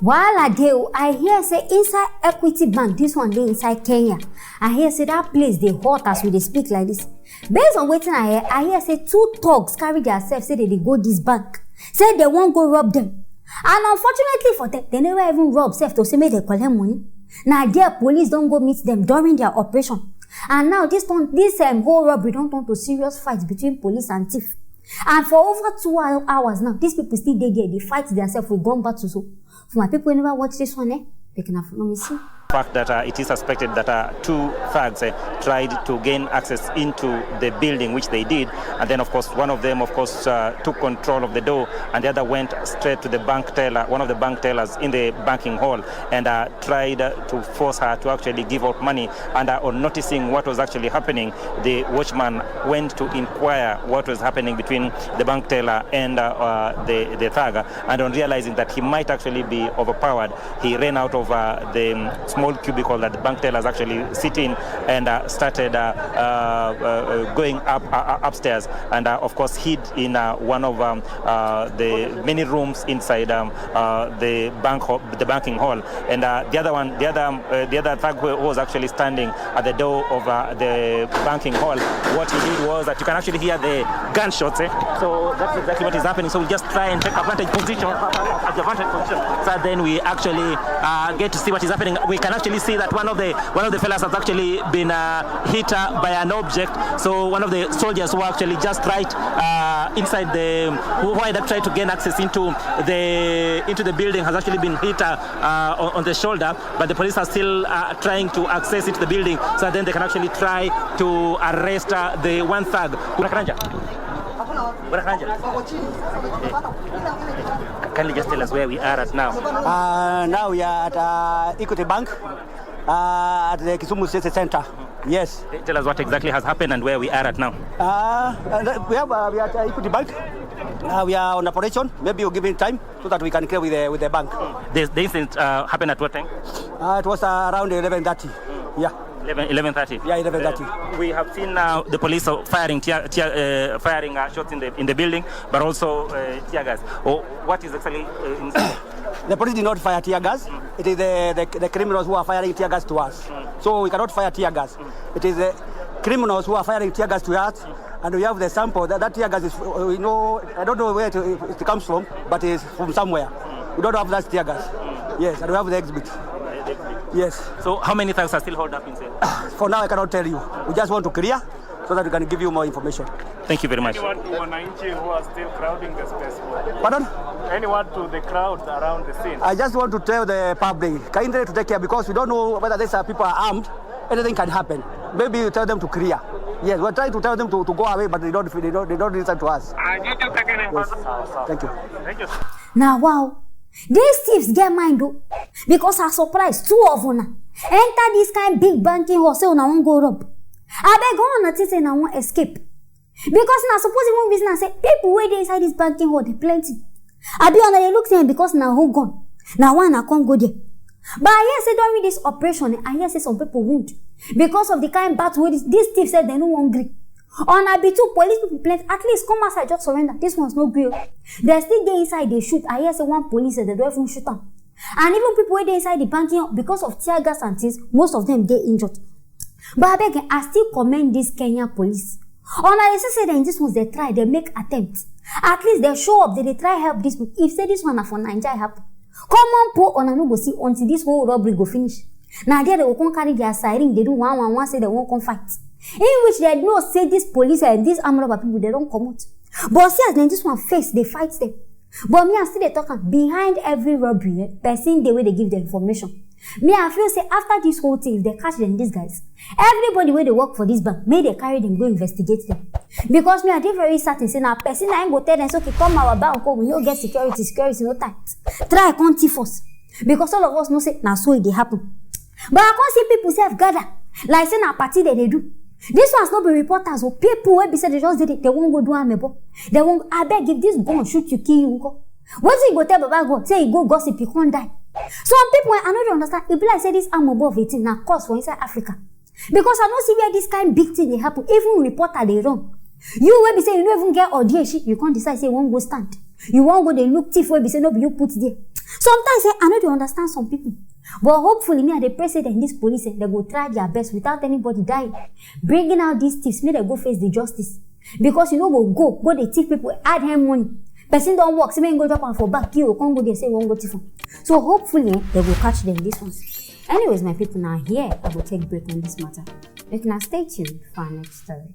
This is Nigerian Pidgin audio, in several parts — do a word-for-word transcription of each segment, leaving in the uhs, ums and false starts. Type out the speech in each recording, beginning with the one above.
Wahala dey o. I hear say inside Equity Bank, this one dey inside Kenya. I hear say that place dey hot as we dey speak like this. Based on wetin I hear, I hear say two thugs carry their self say they dey go this bank, say they wan go rob them. And unfortunately for them, they never even rob self to say make they collect money. Na there police don go meet them during their operation. And now this turn, this um, whole robbery don turn to serious fight between police and thief. And for over two hou- hours now, these people still dey there, they fight themselves with gun battles. So for my people who never watch this one, eh, they can have no missing. Fact that uh, it is suspected that uh, two thugs uh, tried to gain access into the building, which they did, and then, of course, one of them, of course, uh, took control of the door, and the other went straight to the bank teller, one of the bank tellers in the banking hall, and uh, tried uh, to force her to actually give out money. And uh, on noticing what was actually happening, the watchman went to inquire what was happening between the bank teller and uh, uh, the, the thug. And on realizing that he might actually be overpowered, he ran out of uh, the um, small cubicle that the bank tellers actually sit in and uh, started uh, uh, uh, going up uh, uh, upstairs, and uh, of course hid in uh, one of um, uh, the many rooms inside um, uh, the bank ho- the banking hall. And uh, the other one, the other um, uh, the other thug who was actually standing at the door of uh, the banking hall, what he did was that you can actually hear the gunshots. Eh? So that's exactly what is happening. So we just try and take advantage position, advantage position. So then we actually uh, get to see what is happening. We can actually see that one of the one of the fellas has actually been uh, hit uh, by an object. So one of the soldiers who actually just right uh, inside the who who had tried to gain access into the into the building has actually been hit uh, uh, on, on the shoulder. But the police are still uh, trying to access into the building so then they can actually try to arrest uh, the one thug. Bwana Karanja. Bwana Karanja. Kindly just tell us where we are at now. Uh, now we are at uh, Equity Bank uh, at the Kisumu City Center. Yes. Tell us what exactly has happened and where we are at now. Uh, and, uh, we, have, uh, we are at uh, Equity Bank. Uh, we are on operation. Maybe you'll give me time so that we can clear with the, with the bank. This, the incident uh, happened at what time? Uh, it was uh, around eleven thirty. Yeah. Eleven, eleven thirty. Yeah, eleven thirty. We have seen uh, the police are firing tear, tear, uh, firing uh, shots in the in the building, but also uh, tear gas. Oh, what is actually uh, in The police did not fire tear gas. It is the, the, the criminals who are firing tear gas to us. So we cannot fire tear gas. It is the criminals who are firing tear gas to us. And we have the sample that, that tear gas is, uh, you know, I don't know where it, it comes from, but it's from somewhere. We don't have that tear gas. Yes, and we have the exhibit. Yes. So how many thugs are still holed up inside? For now, I cannot tell you. We just want to clear so that we can give you more information. Thank you very much. Anyone to wananchi who are still crowding the space? Pardon? Anyone to the crowd around the scene? I just want to tell the public kindly to take care because we don't know whether these are people are armed. Anything can happen. Maybe you tell them to clear. Yes, we're trying to tell them to, to go away, but they don't, they don't, they don't listen to us. Yes. Thank you. Thank you. Na wow, these thieves get mind o, because I surprise two of una enter this kind big banking hall say una wan go rob. Abeg, una think say una wan escape? Because una suppose even reason am say people wey dey inside this banking hall dey plenty. Abi una dey look say because na who gone, na why una come go there? But I hear say during this operation, eh, I hear say some people wound because of the kind battle wey this, this thief say dem no wan gree. Una be two police people plenty, at least come outside just surrender. This ones no gree o. Dem still dey inside dey shoot. I hear say one police, eh, dem don even shoot am. And even people wey dey inside the banking hall, because of tear gas and things, most of them dey injured. But abeg, eh, I still commend this Kenya police. Una dey see say dem this ones dey try, dey make attempt. At least dem show up, dem dey try help this people. If say this one na for Naija e happen, common poor una no go see until this whole robbery go finish. Na there dem go come carry their siren dey do one one one say dem wan come fight. In which dem know say this police and this armed robber people dem don comot. But see as dem this one face dey fight dem. But me I still dey talk am, behind every robbery, eh, person dey wey dey give dem information. Me I feel say after this whole thing, if dem catch dem these guys, everybody wey dey work for this bank, make dem carry dem go investigate dem. Because me I dey very certain say na person na im go tell dem say, okay, come our bank o, we no get security, security no tight. Try come thief us. Because all of us know say na so e dey happen. But I come see people sef gather like say na party dem dey do. This ones no be reporters o, people wey be say dem just dey there, dem wan go do amebo. Dem wan, abeg, if this gun shoot you, kill you nko? Wetin you go tell Baba God say you go gossip, you come die? Some people, eh, I no dey understand. E be like say this amebo of a thing na curse for inside Africa. Because I no see where this kind big thing dey happen. Even reporter dey run. You wey be say you no even get audience, you come decide say you wan go stand. You wan go dey look thief wey be say no be you put there. Sometimes eh, I no dey understand some people. But hopefully, me I dey pray say dem this police eh, dem go try their best without anybody die. Bringing out these thieves, make dem go face the justice. Because you no go go go dey thief people hard earned money. Person don work, say make him go drop am for back, you go come go there say you wan go thief am. So hopefully, eh, dem go catch them this ones. Anyways, my people, now here I go take break on this matter. Make una stay tuned for our next story.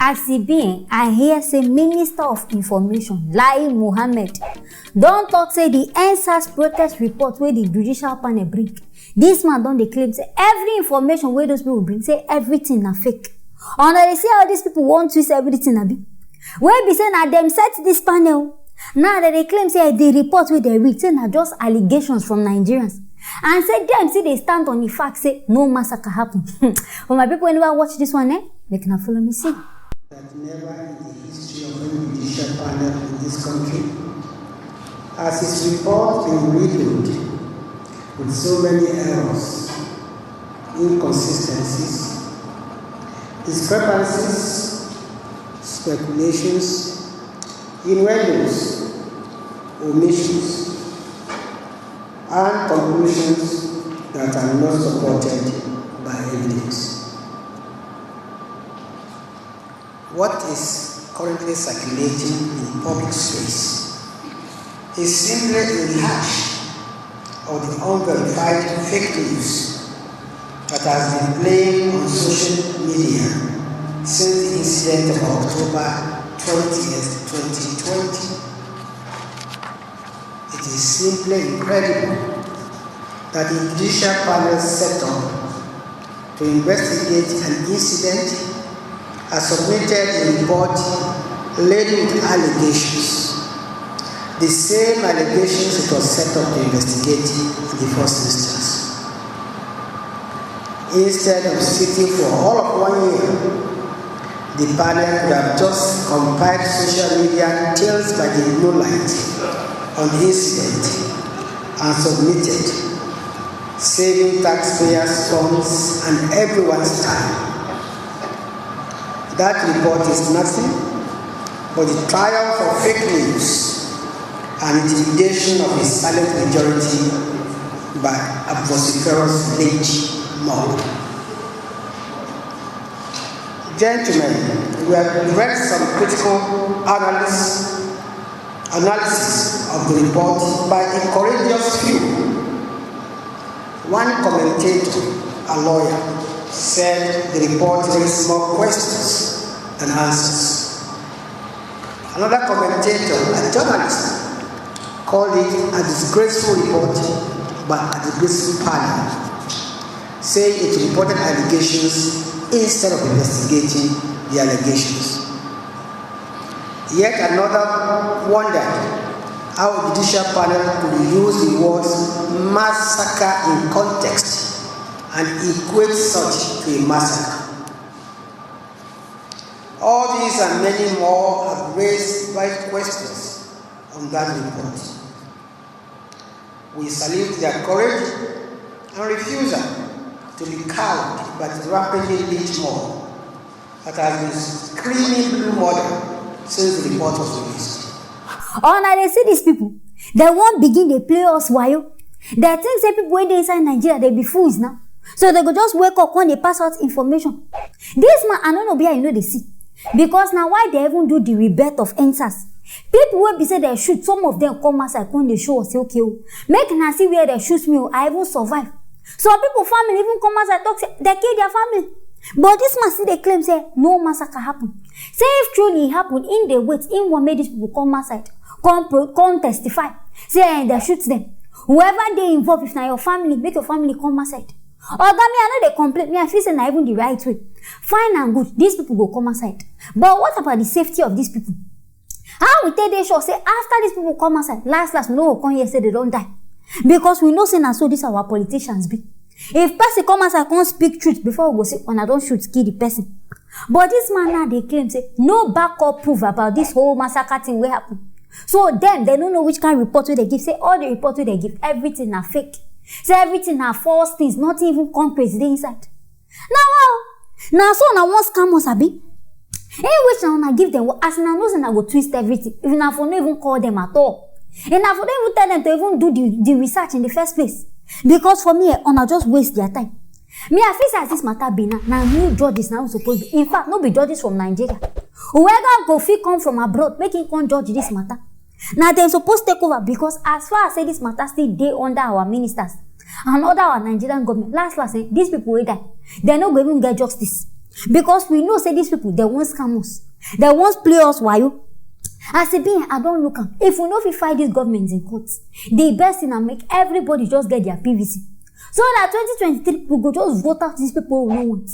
As e be, I hear say Minister of Information, Lai Mohammed, don talk say the N sars protest report wey the judicial panel bring, this man don dey claim say every information wey those people bring, say everything na fake. Una dey see how these people wan twist everything, abi? Wey be say na dem set this panel. Now dem dey claim say the report wey dem read say na just allegations from Nigerians, and say dem still dey stand on the fact say no massacre happen. For my people wey never watch this one, eh, make una follow me see. That never in the history of any judicial panel in this country has his report been riddled with so many errors, inconsistencies, discrepancies, speculations, innuendos, omissions, and conclusions that are not supported by evidence. What is currently circulating in public space is simply a rehash of the unverified fake news that has been playing on social media since the incident of October twentieth, twenty twenty. It is simply incredible that the judicial panel set up to investigate an incident has submitted a report laden with allegations, the same allegations it was set up to investigate in the first instance. Instead of sitting for all of one year, the panel could have just compiled social media tales by the moonlight on the incident and submitted, saving taxpayers' funds and everyone's time. That report is nothing but the triumph of fake news and intimidation of a silent majority by a vociferous lynch mob. Gentlemen, we have read some critical analysis, analysis of the report by a courageous few. One commentator, a lawyer, said the report raised more questions than answers. Another commentator, a journalist, called it a disgraceful report by a disgraceful panel, saying it reported allegations instead of investigating the allegations. Yet another wondered how a judicial panel could use the words massacre in context and equate such to a massacre. All these and many more have raised wide questions on that report. We salute their courage and refusal to be cowed by the rapidly lynch mob that has been screaming blue murder since the report was released. Una dey see these people, dem wan begin dey play us wayo. Dem think say people wey dey inside Nigeria dey be fools now. So dem go just wake up come dey pass out information. This man, I no know where you no dey see. Because na why dem even do the rebirth of N sars. People wey be say dem shoot, some of them come outside come dey show us say, okay o, make una see where dem shoot me o, I even survive. Some people family even come outside talk say dem kill their family. But this man still dey claim say no massacre happen. Say if truly e happen, im dey wait, im wan make these people come outside, come pro-, come testify say eh, dem shoot them. Whoever dey involved, if na your family, make your family come outside. Oga, me I no dey complain, me I feel say na even the right way. Fine and good, these people go come outside. But what about the safety of these people? How we take dey sure say after these people come outside, last last we no go come hear say dem don die? Because we know say na so these our politicians be. If person come outside come speak truth, before we go say una don shoot kill the person. But this man now dey claim say no backup proof about this whole massacre thing wey happen. So dem, dem no know which kind report wey dem give, say all the report wey dem give, everything na fake. Say everything na false things, nothing even concrete dey inside. Na wa o, na so una wan scam us, abi? Im wish na una give dem wo-, as una know say una go twist everything, if una for no even call dem at all. And I for don even tell them to even do the, the research in the first place. Because for me, eh, una just waste their time. Me, I feel say as this matter be now, na new judges na we suppose be. In fact, no be judges from Nigeria. Whoever go fit come from abroad, make him come judge this matter. Na dem suppose take over, because as far as say this matter still dey under our ministers and under our Nigerian government, last last, eh, these people wey die, dem no go even get justice. Because we know say these people, dem wan scam us. Dem wan play us wayo. As e be, I don look am. If we no fit fight this government in court, the best thing na make everybody just get their P V C. So that twenty twenty-three, we go just vote out these people we no want.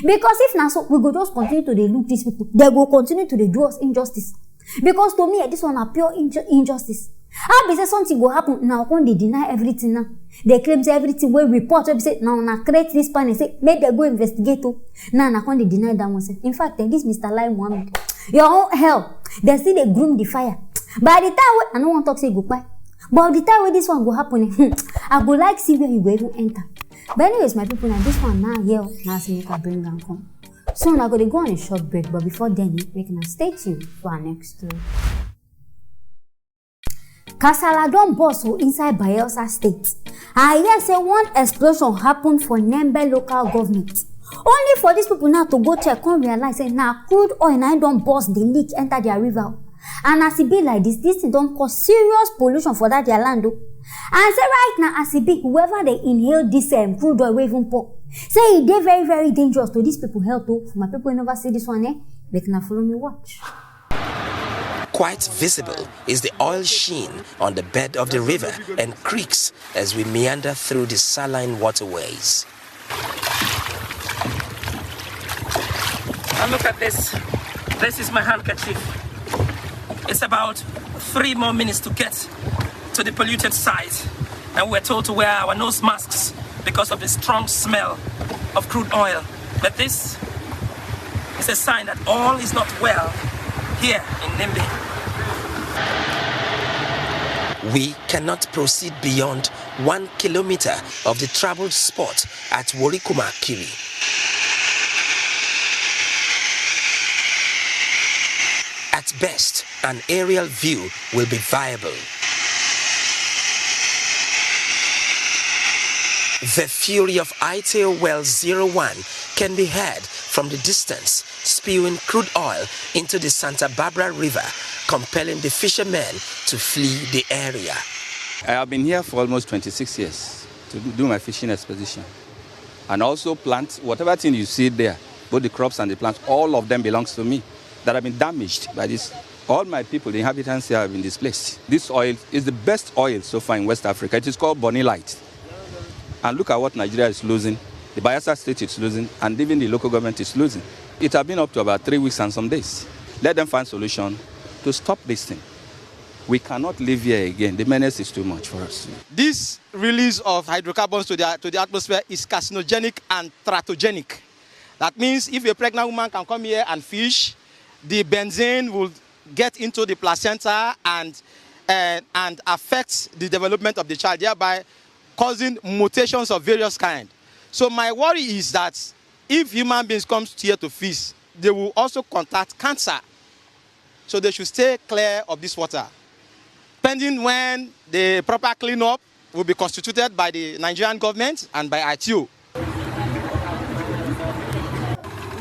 Because if na so, we go just continue to dey look these people. Dem go continue to dey do us injustice. Because to me, eh, this one na pure inju-, injustice. How be say something go happen, now come dey deny everything now? Dem claim say everything wey report, wey be say na una create this panel, say make dem go investigate o. Now na come dey deny that one sef. In fact, eh, this Mister Lai Mohammed, your own hell, dem still dey groom the fire. By the time wey, I no wan talk say e go kpai, but the time wey this one go happen, eh, I go like see where you go even enter. But anyways, my people, na this one now here, now say make I bring am come. So una go dey go on a short break, but before then, eh, make una stay tuned for our next story. Kasala don burst o inside Bayelsa State. I hear say one explosion happen for Nembe local government. Only for these people now to go check, come realize say na crude oil na im don burst the leak enter their river. And as e be like this, this thing don cause serious pollution for that their land o. And say right now, as e be, whoever dey inhale this, um, crude oil wey even pour, say e dey very, very dangerous to these people health o. For my people wey never see this one, eh, make una follow me watch. Quite visible is the oil sheen on the bed of the river and creeks as we meander through the saline waterways. And look at this. This is my handkerchief. It's about three more minutes to get to the polluted site, and we're told to wear our nose masks because of the strong smell of crude oil. But this is a sign that all is not well here in Nimbi. We cannot proceed beyond one kilometer of the troubled spot at Worikuma Kiri. At best, an aerial view will be viable. The fury of Aiteo Well zero one can be heard from the distance, spewing crude oil into the Santa Barbara River, compelling the fishermen to flee the area. I have been here for almost twenty-six years to do my fishing expedition and also plant whatever thing you see there, both the crops and the plants, all of them belongs to me that have been damaged by this. All my people, the inhabitants here, have been displaced. This oil is the best oil so far in West Africa. It is called Bonny Light. And look at what Nigeria is losing, the Bayelsa State is losing, and even the local government is losing. It has been up to about three weeks and some days. Let them find solution to stop this thing. We cannot live here again. The menace is too much for us. This release of hydrocarbons to the, to the atmosphere is carcinogenic and teratogenic. That means if a pregnant woman can come here and fish, the benzene will get into the placenta and, uh, and affect the development of the child, thereby causing mutations of various kind. So my worry is that if human beings come here to fish, they will also contact cancer. So they should stay clear of this water. Pending when the proper cleanup will be constituted by the Nigerian government and by I T O.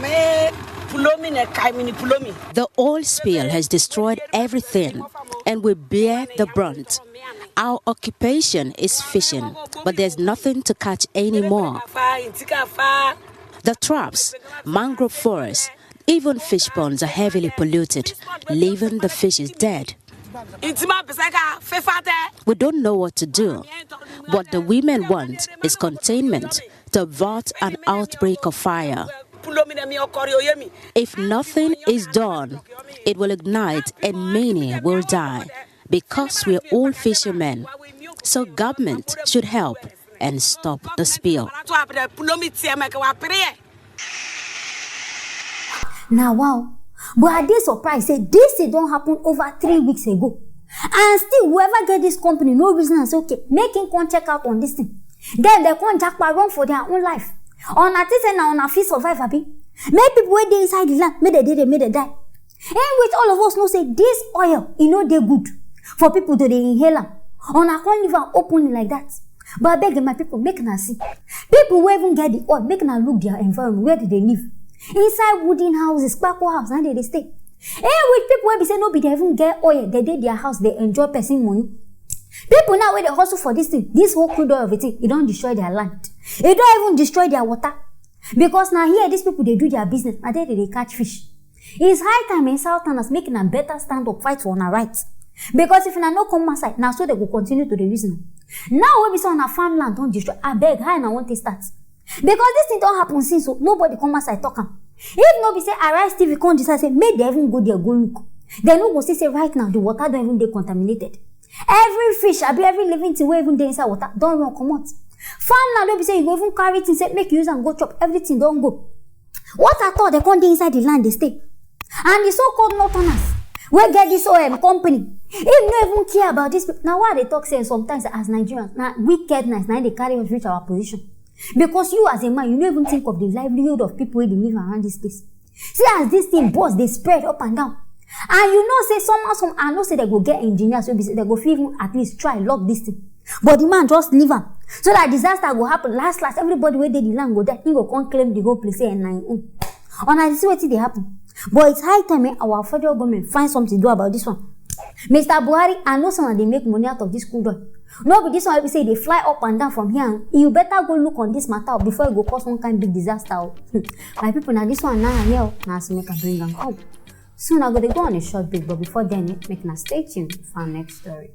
Me pulomi ne kaimini pulomi. The oil spill has destroyed everything, and we bear the brunt. Our occupation is fishing, but there's nothing to catch anymore. The traps, mangrove forests, even fish ponds are heavily polluted, leaving the fishes dead. We don't know what to do. What the women want is containment to avert an outbreak of fire. If nothing is done, it will ignite and many will die because we're all fishermen. So government should help and stop the spill. Now, wow. But I dey surprised say this thing don happen over three weeks ago. And still, whoever get this company no reason and say, "Okay, make him come check out on this thing." Then they come japa run for their own life. Una think say na una fit survive, abi? Make people wey dey inside the land, make they dey there, make they die. And with all of us know say this oil, e no dey good. for people to dey inhale am, una come leave am openly like that. But abeg, my people, make una see, people wey even get the oil, make una look their environment where they dey live. Inside wooden houses, kpako house, na dey dey stay. Eh, with people wey be say no be they even get oil, they dey their house, they enjoy person money. People now wey dey hustle for this thing, this whole crude oil of a thing, e don destroy their land, e don even destroy their water. Because na here these people dey do their business, na there they dey catch fish. It's high time in Southerners make una better stand up, fight for una right. Because if una no come outside, na so they go continue to dey use una. Now wey be say una farmland don destroy, abeg, how una wan take start? Because this thing don happen since, so nobody come outside talk am. If no be say Arise T V come decide say make they even go there go look, they no go see say right now the water don even dey contaminated. Every fish, abi every living thing wey even dey inside water don run comot. Farmland wey be say you go even carry thing say make you use am go chop, everything don go. What at all they come dey inside the land dey stay? And the so-called northerners wey get this O M company, if no even care about this people, na why I dey talk say sometimes as Nigerians, na wickedness na dey carry us reach our position. Because you as a man, you no even think of the livelihood of people wey dey live around this place. See as this thing burst dey spread up and down. And you know say somehow, some, I know say they go get engineers wey be say they go fit even at least try lock this thing. But the man just leave am so that disaster go happen. Last last, everybody wey dey the land go die. He go come claim the whole place say na him own. Una dey see wetin dey happen. But it's high time, eh, our federal government find something do about this one. Mister Buhari, I know say una dey make money out of this crude oil. No be this one wey be say e dey fly up and down from here. And you better go look on this matter before e go cause one kind big disaster o. My people, na this one now here o. Na as make I bring am come. Soon I go dey go on a short break, but before then, eh, make una stay tuned for our next story.